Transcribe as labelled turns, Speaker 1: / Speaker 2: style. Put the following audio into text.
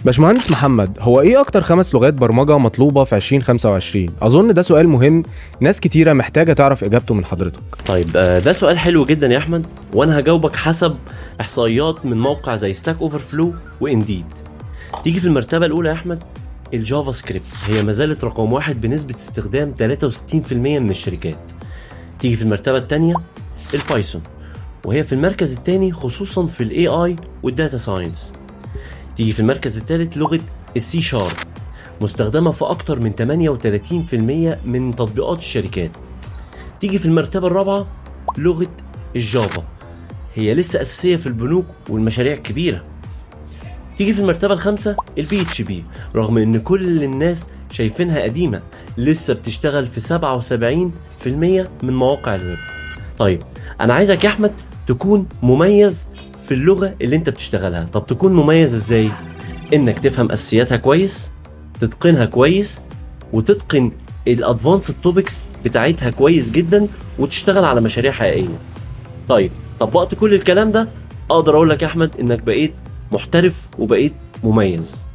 Speaker 1: باشمهندس محمد، هو ايه اكتر 5 لغات برمجة مطلوبة في 2025؟ اظن ده سؤال مهم، ناس كتيرة محتاجة تعرف اجابته من حضرتك.
Speaker 2: طيب، ده سؤال حلو جدا يا احمد، وانا هجاوبك حسب احصائيات من موقع زي Stack Overflow و Indeed. تيجي في المرتبة الاولى يا احمد ال JavaScript، هي ما زالت رقم واحد بنسبة استخدام 63% من الشركات. تيجي في المرتبة الثانية ال Python، وهي في المركز الثاني خصوصا في ال AI وال data science. تيجي في المركز الثالث لغة ال C sharp، مستخدمة في أكتر من 38% من تطبيقات الشركات. تيجي في المرتبة الرابعة لغة ال Java، هي لسه أساسية في البنوك والمشاريع الكبيرة. تيجي في المرتبة الخامسة ال PHP، رغم ان كل الناس شايفينها قديمة لسه بتشتغل في 77% من مواقع الويب. طيب، انا عايزك يا احمد تكون مميز في اللغة اللي انت بتشتغلها. طب تكون مميز ازاي؟ انك تفهم اساسياتها كويس، تتقنها كويس، وتتقن ال advanced topics بتاعتها كويس جدا، وتشتغل على مشاريع حقيقية. طيب، طبقت كل الكلام ده، اقدر اقول لك يا احمد انك بقيت محترف وبقيت مميز.